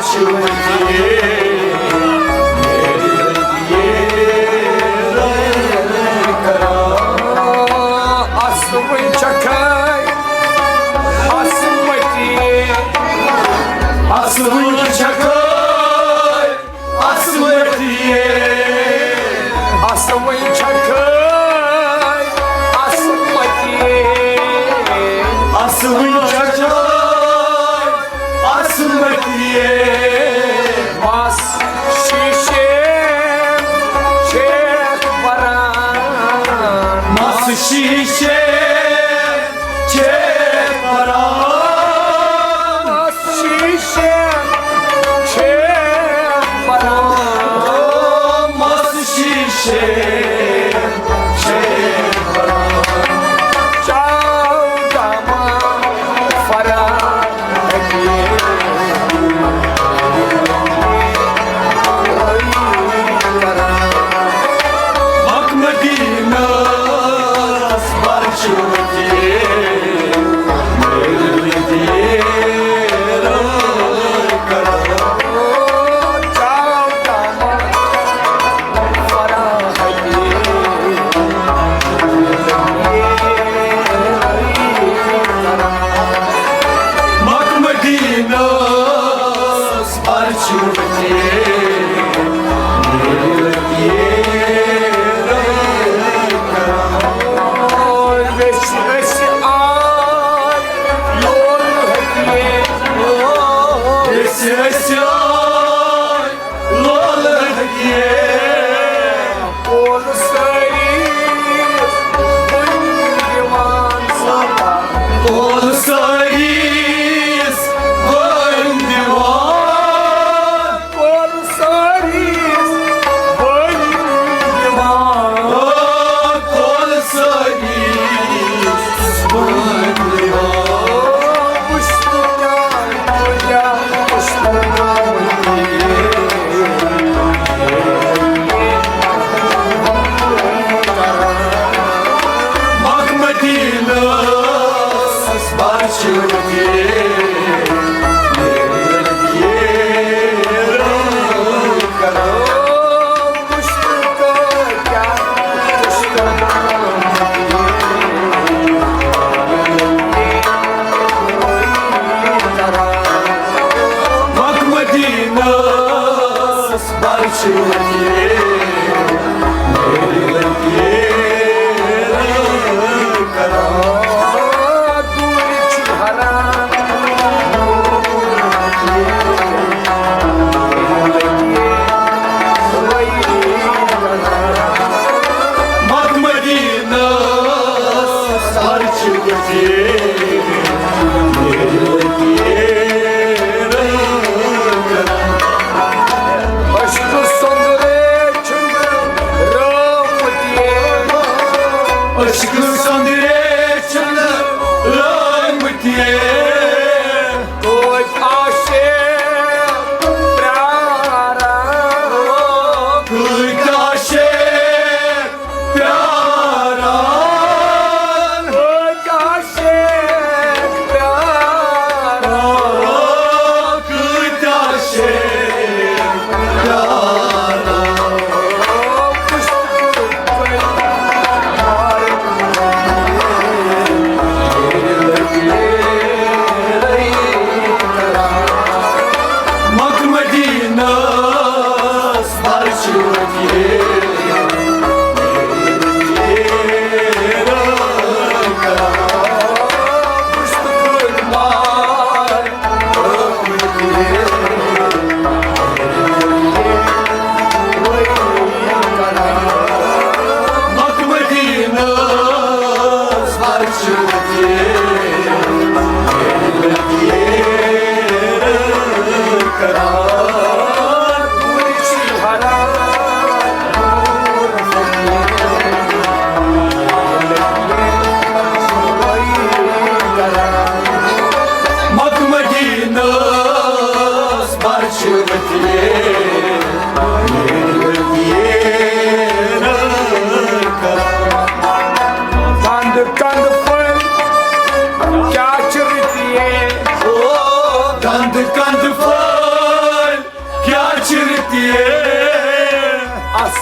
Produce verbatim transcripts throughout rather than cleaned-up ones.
اَسہٕ وٕنۍ چھَکھَے عصمتی، اَسہٕ وٕنۍ چھَکھَے عصمتی، اَسہٕ وٕنۍ چھَکھَے عصمتی، اَسہٕ وٕنۍ چھَکھَے عصمتی۔ مَس شیٖشے چھِ بَران۔ مَس شیٖشے چھِ بَران۔ مَس شیٖشے چھِ بَران۔ مَس شیٖشے چھِ بَران۔ چاو دامن فرار۔ مکہ مدینس بر چھُ وتی، میرے وتی کرو۔ مکہ مدینس بر چھُ وتی، میرے وتی کرو۔ ویسہِ أسۍ آے لول ہتیے۔ ویسہِ أسۍ آے لول ہتیے۔ کول سٲری بٔنۍ دِوان۔ کول سٲری بٔنۍ دِوان۔ کول سٲری بٔنۍ دِوان۔ کول سٲری بٔنۍ دِوان۔ وٕچھ تہٕ کیٛاہ، کیٛاہ وٕچھ تہٕ کیٛاہ وٕچھ۔ مکہ مدینس بر چھُ وتی، مکہ مدینس بر چھُ وتی، میرے وتی کرو۔ دوٗرِ چھُ حرام۔ مکہ مدینس بر چھُ وتی، میرے وتی کرو۔ عشق سندرے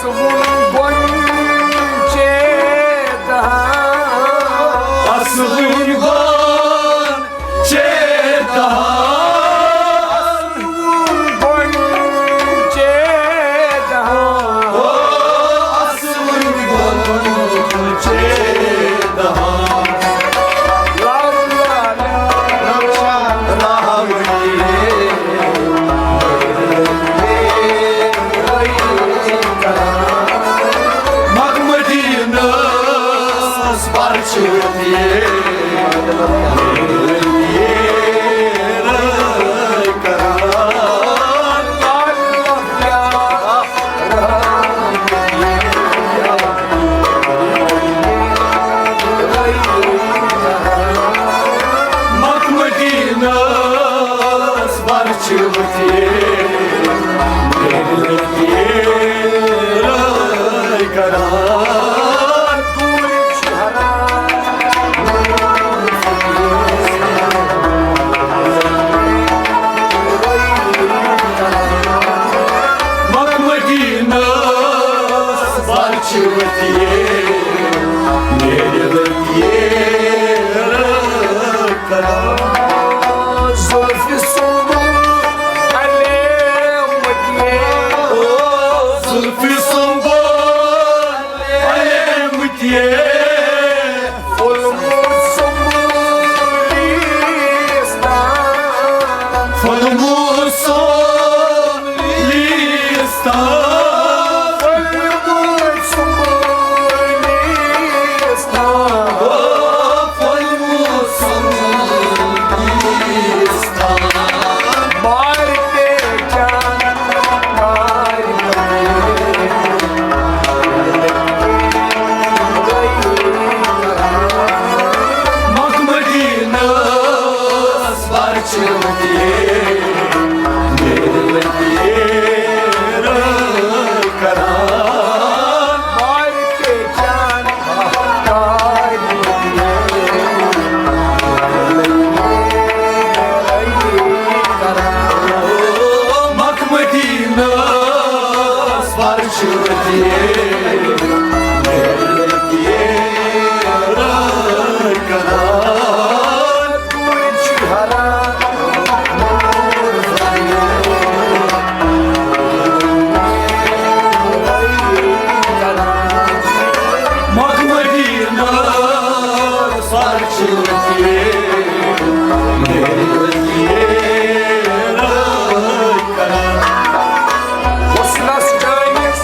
اصل گون چیدہ۔ اصل گون چیدہ۔ اصل گون چیدہ۔ او اصل گون چیدہ۔ لا لا لا۔ مکہ مدینس پرچہ وتی کران۔ مکہ مدینس پرچہ وتی کران۔ مکہ مدینس پرچہ وتی کران۔ زلفِ سنبل علیمتی۔ او زلفِ سنبل علیمتی۔ پھوٚلمُت سنبلیستان۔ پھوٚلمُت سنبلیستان۔ پھوٚلمُت سنبلیستان۔ پھوٚلمُت سنبلیستان۔ مارتے جان، مارتے۔ مکہ مدینس پرچہ وتی کران۔ مکہ مدینس پرچہ وتی کران۔ مکہ مدینس پرچہ وتی کران۔ حسنس چٲنِس